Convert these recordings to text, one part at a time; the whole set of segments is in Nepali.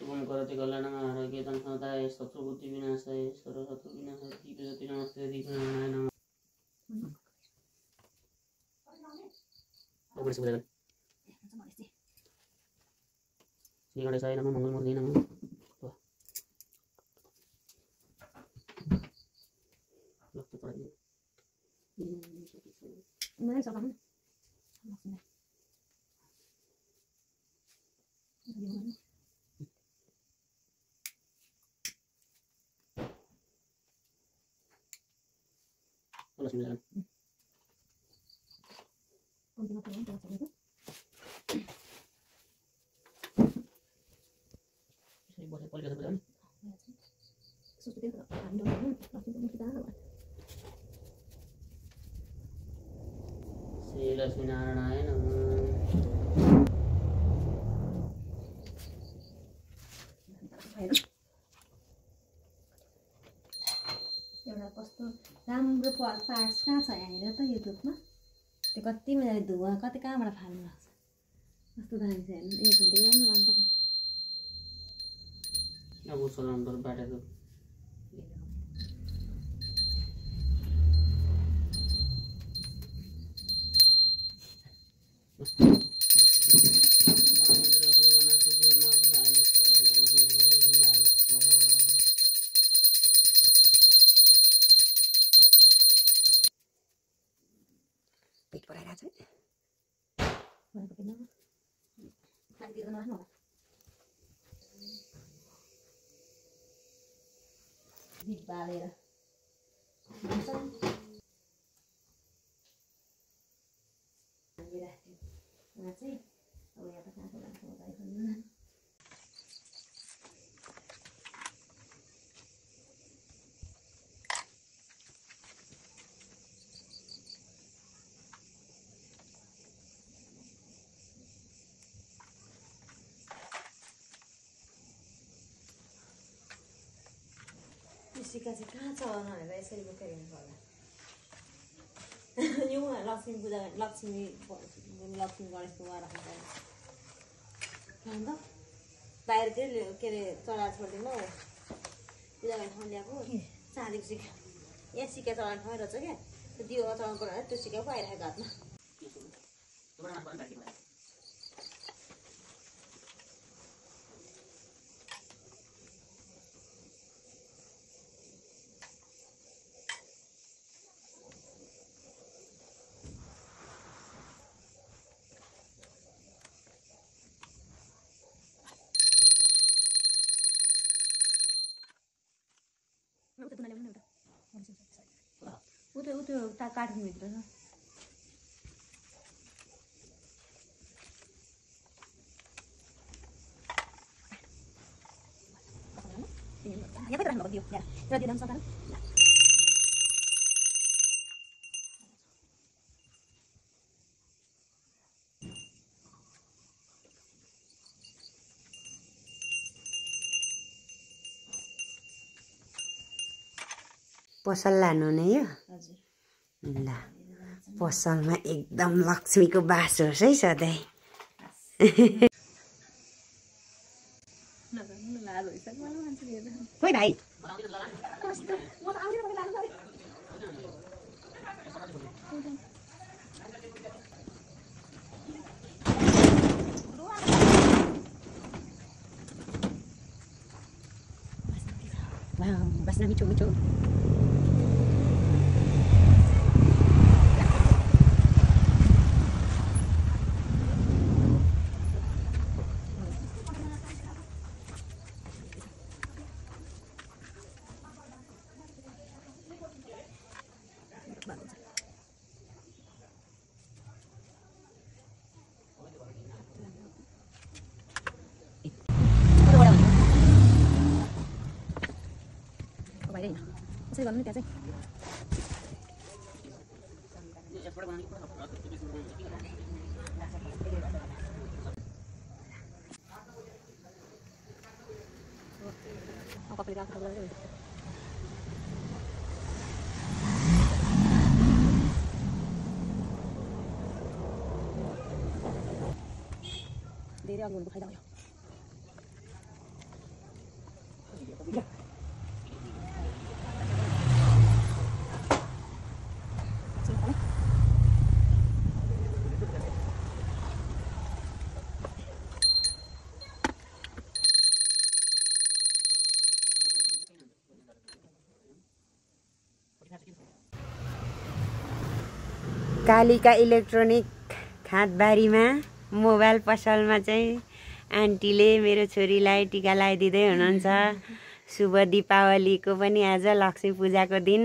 शुभम करते कल्याणं आरोग्यं सदाय शत्रुबुद्धि विनाशाय सर्वशत्रु विनाशाय दीपज्योति नमस्ते दीपनारायण नमः। श्री गणेशाय नमः मंगलमूर्ति नमः। श्री लक्ष्मी नारायणाय नमः। एउटा कस्तो राम्रो पार्ट्स कहाँ छ हेर त युट्युबमा त्यो कति मजाले धुवा कति कहाँबाट फाल्नु लाग्छ कस्तो दामी छ हेर्नु एक घन्टा राम्रो लाग्छ तपाईँ अब सलाम बाटेको पेट पराइरहेछ बालेर चाहिँ अब यहाँ त कहाँको लान्छ सिक्का चाहिँ कहाँ छ भनेर यसरी बोकेर हिँड्नु पर्ला यो लक्ष्मी पूजा लक्ष्मी गणेश पूजा राख्नु पर्यो अन्त बाहिर के अरे चढा छोडिदिनु पूजा गर्ने ठाउँ ल्याएको चाँदीको सिक्का यहाँ सिक्का चढाउने ठाउँ रहेछ क्या त्यो दियो चढाउनु पर्यो त्यो सिक्का पो आइरहेको हातमा त्यो काठभित्र छ यहाँ राख्नु दियो त्यो दाम सक्दैन पसल लानु नै यो ल पसलमा एकदम लक्ष्मीको बास होस् है सधैँ खोइ भाइ बस्न मिठो मिठो कसरी गर्नु त्यहाँ चाहिँ धेरै अघि हुनु खाइदा भयो कालिका इलेक्ट्रोनिक खाँदबारीमा मोबाइल पसलमा चाहिँ आन्टीले मेरो छोरीलाई टिका लगाइदिँदै हुनुहुन्छ। शुभ दीपावलीको पनि आज लक्ष्मी पूजाको दिन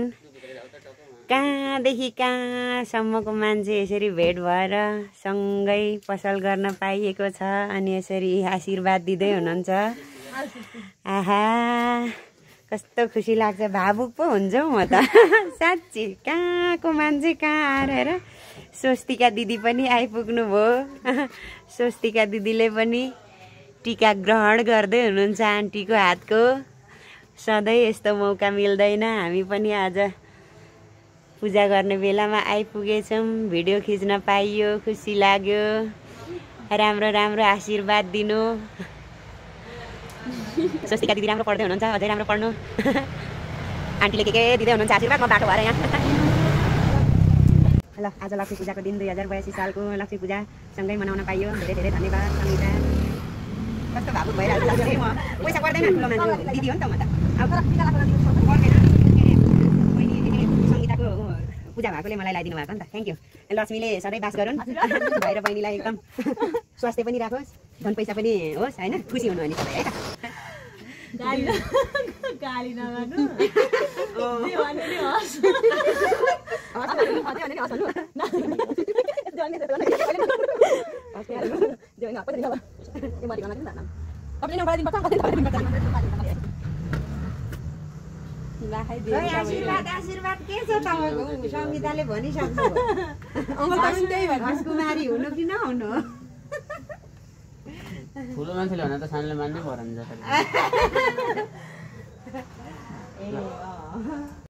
कहाँदेखि कहाँसम्मको मान्छे यसरी भेट भएर सँगै पसल गर्न पाइएको छ अनि यसरी आशीर्वाद दिँदै हुनुहुन्छ। आहा कस्तो खुसी लाग्छ, भावुक पो हुन्छ हौ म त साँच्ची। कहाँको मान्छे कहाँ आएर हेर। स्वस्तिका दिदी पनि आइपुग्नु भयो। स्वस्तिका दिदीले पनि टिका ग्रहण गर्दै हुनुहुन्छ आन्टीको हातको। सधैँ यस्तो मौका मिल्दैन, हामी पनि आज पूजा गर्ने बेलामा आइपुगेछौँ। भिडियो खिच्न पाइयो, खुसी लाग्यो। राम्रो राम्रो आशीर्वाद दिनु। स्वस्तिका दिदी राम्रो पढ्दै हुनुहुन्छ, अझै राम्रो पढ्नु। आन्टीले के दिँदै हुनुहुन्छ आशीर्वाद, म बाटो भएर यहाँ। ल आज लक्ष्मी पूजाको दिन 2082 सालको लक्ष्मी पूजा सँगै मनाउन पाइयो। धेरै धेरै धन्यवाद सङ्गीता। कस्तो भावुक भइरहेको छ म। पैसा पर्दैन ठुलो मान्छे दिदी हो नि त म त। अब सङ्गीताको पूजा भएकोले मलाई लगाइदिनु भएको नि त। Thank you. लक्ष्मीले सधैँ बास गरून्, भाइ र बहिनीलाई एकदम स्वास्थ्य पनि राखोस्, धन पैसा पनि होस् होइन, खुसी हुनु अनि सबै है त। गाली नगर्नु। आशीर्वाद के छ तपाईँको? सङ्गीताले भनिसक्नु कुमारी हुनु कि नहुनु? ठुलो मान्छेले भने त सानोले मान्नै पर्यो नि।